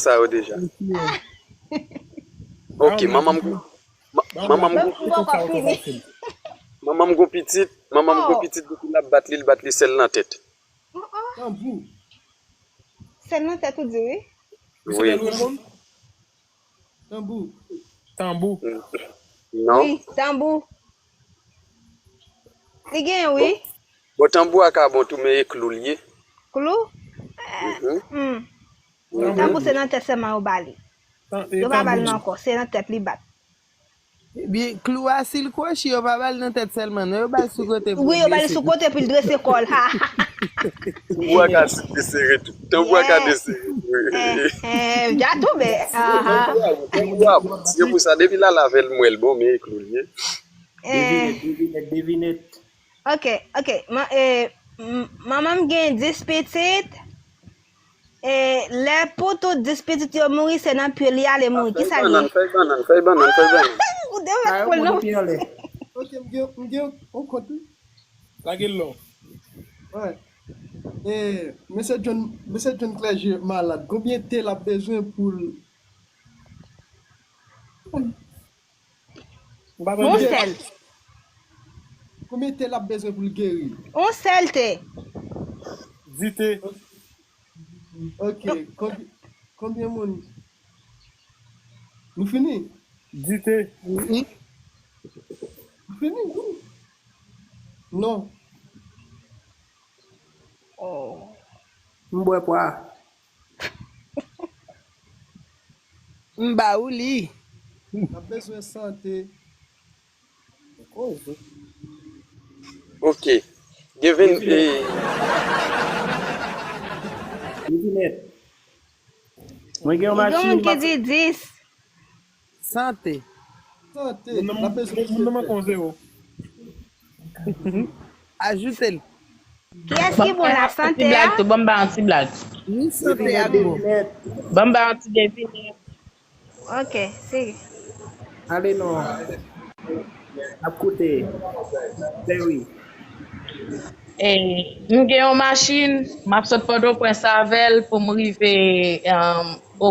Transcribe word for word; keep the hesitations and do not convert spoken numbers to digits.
sa yo deja. Ok, manman m gon, ma- manman m gon, manman m gon pitit, manman m gon pitit, depi l ap bat li, l bat li sèl nan tèt. Tanbou. Sèl nan tèt ou di wi. Wi. Tanbou. Tanbou. Non. Wi, tanbou. Li gen wi. Bon, tanbou a ka bon tou, men e klou l ye. Klou? Mhm. Hmm. Tanbou se nan tèt sèlman yo ba li. Yo pa ba l nan kò, se nan tèt li bat. Ebyen, klou a si l kwochi, yo pa ba l nan tèt sèlman, non, yo ba l sou kote pou Wi, yo ba l sou kote pou l drese kò l. Ha. Tanbou a ka desere tou. Tanbou a ka desere. Eh, eh, ja tonbe. Aha. Tanbou a bon. Se pou sa, depi l al avè l, m wè l bon, men e klou l ye. Eh, Devinèt, devinèt, devinèt. Ok, ok. Ma, eh, m- manman m gen dis pitit. E lè pou tout dis pitit yo mouri, se nan pye li ale mouri. Kisa l ye? Fèy bannann, fèy bannann, fèy bannann, fèy bannann. Ou te wè pou nou. Ok, m gen m gen yon kont wi. Lage l lò. Wi. E mesye John, mesye John Clergé malad. Konbyen te l ap bezwen pou l M pa Yon tande. Sèl. Konbyen te l ap bezwen pou l geri? Yon sèl te. Di te. Ok. Konbyen, konbyen moun? Nou fini? Di te. Nou fini? Non. Oh. M bwè pwa. M ba ou li. N ap bezwen sante. Ok. Gevin, e, Devinèt. Mwen gen yon Gen machin. Moun ki di dis. Sante. Sante. Moun nan N ap bezwen moun nan manke yon zewo. Ajoute l. Kiyès ki bon la sante a? Blag tou, ban m ba yon ti blag. Wi, sante a bon. Devinèt. Ban m ba yon ti devinèt. Ok, si. Ale non. Ap koute. Bèwi. E, m gen yon machin, m ap sot Pòtoprens avè l pou m rive um, o